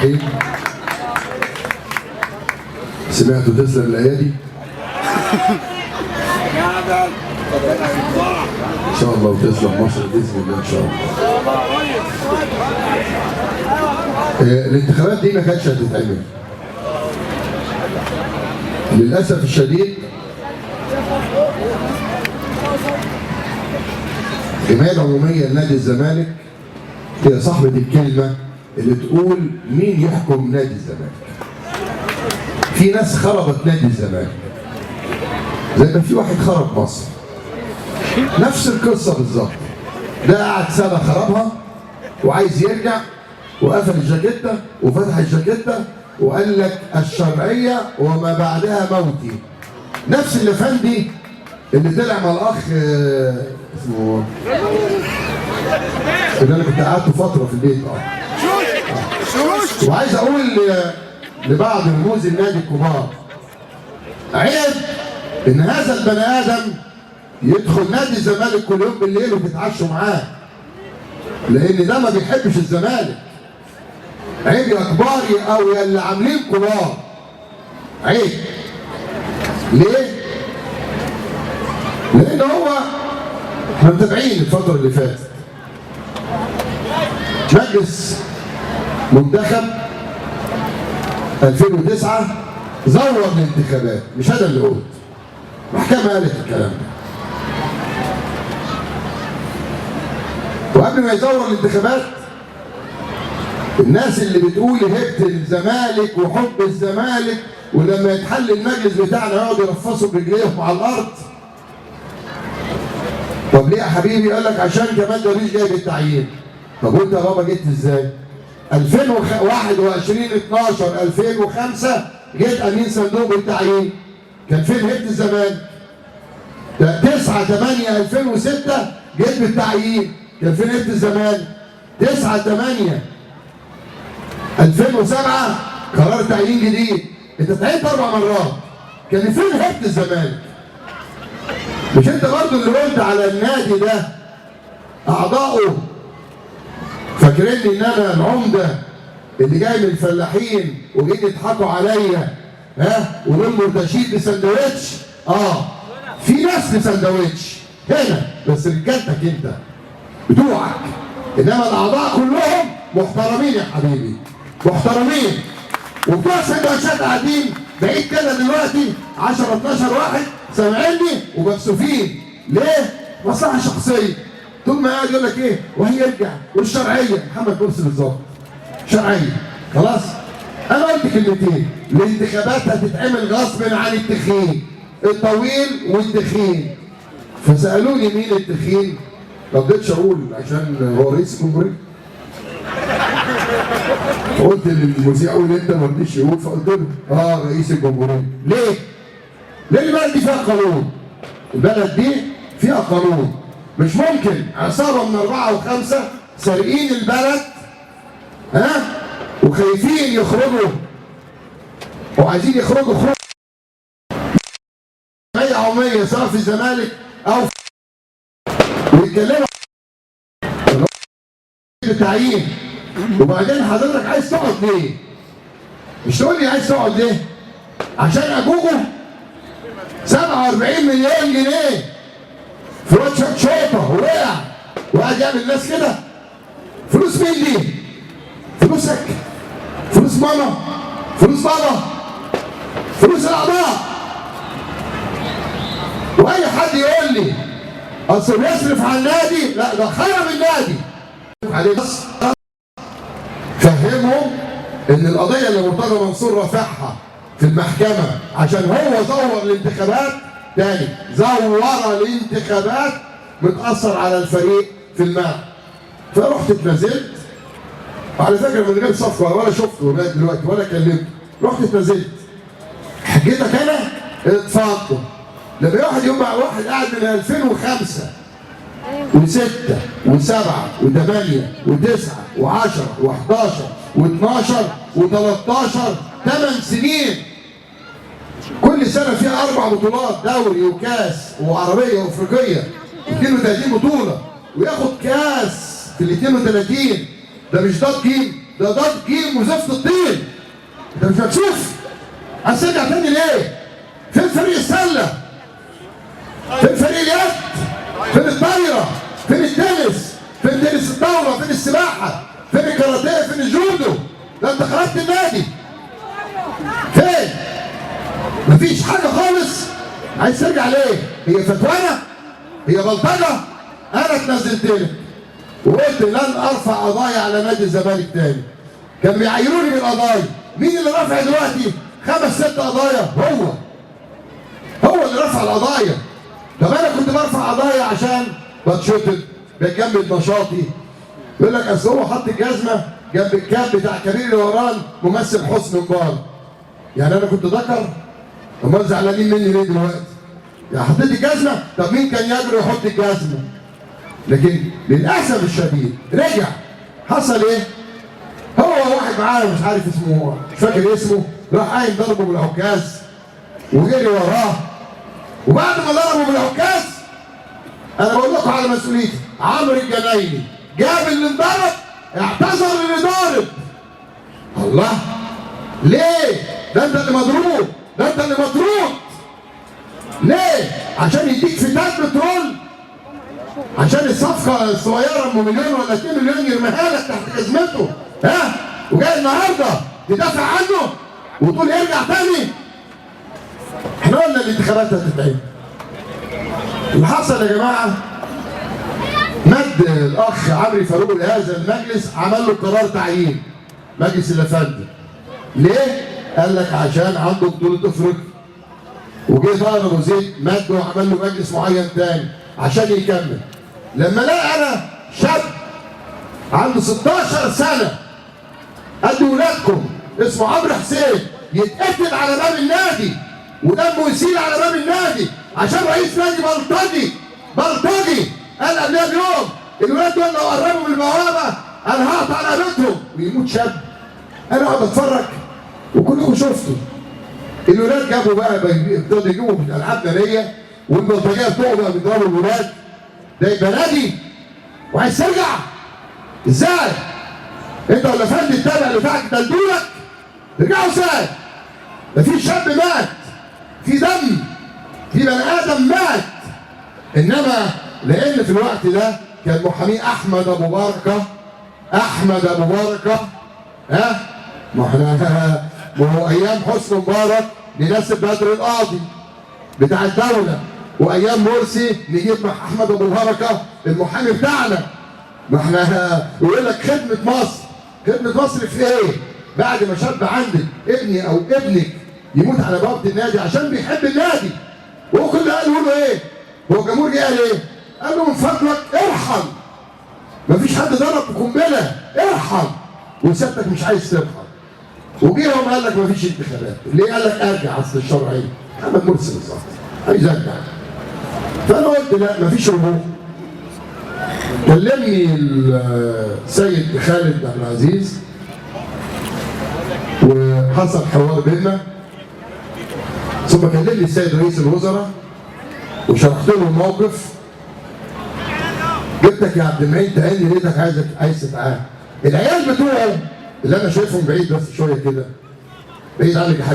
الرحيم. سمعتوا تسلم الايادي؟ ان شاء الله وتسلم مصر باذن الله ان شاء الله. الانتخابات دي ما كانتش هتتعمل للاسف الشديد. الجمعية العمومية لنادي الزمالك هي صاحبه الكلمة اللي تقول مين يحكم نادي الزمالك. في ناس خربت نادي الزمالك زي ما في واحد خرب مصر، نفس القصة بالظبط. ده قعد سنة خربها وعايز يرجع، وقفل الجاكيته وفتح الجاكيته وقال لك الشرعية وما بعدها موتي. نفس الافندي اللي طلع مع الاخ اسمه اللي انا كنت قعدته فترة في البيت. وعايز اقول لبعض رموز النادي الكبار، عيب ان هذا البني ادم يدخل نادي الزمالك كل يوم بالليل وتتعشوا معاه، لان ده ما بيحبش الزمالك. عيب يا كبار او يا اللي عاملين كبار، عيب. ليه؟ لان هو احنا متابعين الفترة اللي فاتت مجلس منتخب 2009 زور الانتخابات، مش انا اللي قلت، محكمة قالت الكلام ده. وقبل ما يزور الانتخابات الناس اللي بتقول هبة الزمالك وحب الزمالك، ولما يتحل المجلس بتاعنا يقعدوا يرفصوا برجليهم على الارض. طب ليه يا حبيبي؟ يقول لك عشان كمال درويش جاي بالتعيين. طب وانت يا بابا جيت ازاي؟ 2021 12 2005 جيت امين صندوق بالتعيين، كان فين هبة الزمالك؟ 9 8 2006 جيت بالتعيين، كان فين هبة الزمالك؟ 9 8 2007 قرار تعيين جديد، انت تعينت 4 مرات، كان فين هبة الزمالك؟ مش انت برضه اللي قلت على النادي ده اعضائه فاكريني ان انا العمدة اللي جاي من الفلاحين وجايين يضحكوا عليا، ها، ودول مرتشين بسندوتش؟ في ناس بسندوتش هنا بس رجالتك انت بتوعك، انما الاعضاء كلهم محترمين يا حبيبي، محترمين. وبتوع سندوتشات قاعدين بعيد كده دلوقتي 10 12 واحد سامعيني ومكسوفين. ليه؟ مصلحة شخصية. طول ما قاعد يقول لك ايه وهيرجع والشرعية، محمد مرسي بالظبط شرعية. خلاص انا قلت كلمتين، الانتخابات هتتعمل غصب عن التخين، الطويل والتخين. فسالوني مين التخين؟ ما رضيتش اقول عشان هو رئيس الجمهورية. فقلت للمذيع قول انت، ما رضيش يقول، فقلت له رئيس الجمهورية. ليه؟ لان البلد دي فيها قانون. البلد دي فيها قانون. مش ممكن عصابة من 4 و5 سارقين البلد، ها، وخايفين يخرجوا وعايزين يخرجوا خروج جمعية عموميه سواء في الزمالك او ويتكلموا التعيين. وبعدين حضرتك عايز تقعد ليه؟ مش تقول لي عايز تقعد ليه؟ عشان اجوجو 47 مليون جنيه في واد شوطه وقع وقعد يعمل ناس كده. فلوس مين دي؟ فلوسك؟ فلوس ماما؟ فلوس بابا؟ فلوس الاعضاء. واي حد يقول لي اصل بيصرف على النادي، لا ده خرب النادي عليه. بس فهمهم ان القضية اللي مرتضى منصور رافعها في المحكمة عشان هو زور الانتخابات، تاني زور الانتخابات، متاثر على الفريق في الملعب. فرحت اتنازلت، وعلى فكرة من غير صفقة ولا شفته لغاية دلوقتي ولا كلمته، رحت اتنازلت. حجتك انا اتفضل. لما واحد يوم مع واحد قاعد من 2005 و6 و7 و8 و9 و10 و11 و12 و13، 8 سنين، كل سنة فيها 4 بطولات، دوري وكاس وعربية وافريقيه، 32 بطوله، وياخد كاس في ال 32. ده مش ده تقييم، ده ده ضاد جيم وزفت الطين. انت مش هتشوف. عايز ترجع تاني ليه؟ فين فريق السلة؟ فين فريق اليد؟ فين الطايره؟ فين التنس؟ فين تنس الطاولة؟ فين السباحة؟ فين الكاراتيه؟ فين الجودو؟ ده انت خربت النادي. فين؟ مفيش حاجة خالص. عايز ترجع ليه؟ هي فتوانه؟ هي بلطجه؟ انا اتنزلت لك وقلت لن ارفع قضايا على نادي الزمالك تاني. كان بيعيروني بالقضايا. مين اللي رافع دلوقتي 5 6 قضايا؟ هو اللي رفع القضايا. طب انا كنت برفع قضايا عشان بتشتت، بجمد نشاطي. يقول لك اصل هو حط الجزمة جنب الكاب بتاع كبير الوران ممثل حسن مبارك. يعني انا كنت ذكر؟ امال زعلانين مني ليه دلوقتي؟ يعني حطيت الجزمة؟ طب مين كان يجري يحط الجزمة؟ لكن للاسف الشديد رجع. حصل ايه؟ هو واحد معاه مش عارف اسمه، مش فاكر اسمه، راح قايم ضربه بالعكاز وجري وراه. وبعد ما ضربه بالعكاز، انا بقول لكم على مسؤوليتي، عمرو الجنايني جاب اللي انضرب، اعتذر للي ضارب. الله، ليه؟ ده انت اللي مضروب، ده انت اللي مطرود. ليه؟ عشان يديك فتات بترول، عشان الصفقة الصغيرة ام مليون ولا 2 مليون يرميها لك تحت جزمته، ها؟ وجاي النهارده تدافع عنه وتقول ارجع تاني. احنا قلنا الانتخابات هتتعمل. اللي حصل يا جماعة، مد الاخ عمرو فاروق لهذا المجلس، عمل له قرار تعيين مجلس الافندي. ليه؟ قال لك عشان عنده بطوله افريقيا. وجه طاهر ابو زيد مد وعمل له مجلس معين تاني عشان يكمل. لما لقى انا شاب عنده 16 سنة قد ولادكم اسمه عمرو حسين يتقتل على باب النادي ودمه يسيل على باب النادي عشان رئيس نادي بلطجي بلطجي قال قبلها بيوم الولاد دول لو قربوا من البوابة انا هقطع رقبتهم، ويموت شاب. انا اقعد اتفرج وكلكم شفتوا الولاد جابوا بقى، ابتدوا يجيبوا في الالعاب نارية والبلطجيه بتوعه بقى بيضربوا الولاد. ده يبقى نادي وعايز ترجع ازاي؟ انت ولا فندي التابع بتاعك دلدولك ترجعوا ازاي؟ ده في شاب مات، في دم، في بني ادم مات. انما لان في الوقت ده كان محامي احمد ابو بركة، احمد ابو بركة، ها؟ ما احنا ما هو ايام حسني مبارك نناسب بدر القاضي بتاع الدولة، وايام مرسي نجيب مع احمد ابو بركة المحامي بتاعنا. ما احنا يقول لك خدمة مصر، خدمة مصر في ايه؟ بعد ما شاب عندك ابني او ابنك يموت على بوابه النادي عشان بيحب النادي، وهو كل اللي قاله له ايه؟ هو الجمهور جه قال ايه؟ قال له من فضلك ارحم، مفيش حد ضرب بقنبله، ارحم، وسيادتك مش عايز ترحم. وجيهم قال لك مفيش انتخابات، ليه؟ قال لك ارجع اصل الشرعية، محمد مرسي بالظبط عايز ارجع. فانا قلت لا مفيش رجوع. كلمني السيد خالد عبد العزيز وحصل حوار بينا، ثم كلمني السيد رئيس الوزراء وشرحت له الموقف. جبتك يا عبد المعين تعيني لقيتك عايز تتعاهد. العيال بتوعه اللي انا شايفهم بعيد بس شوية كده، بعيد عنك يا حاج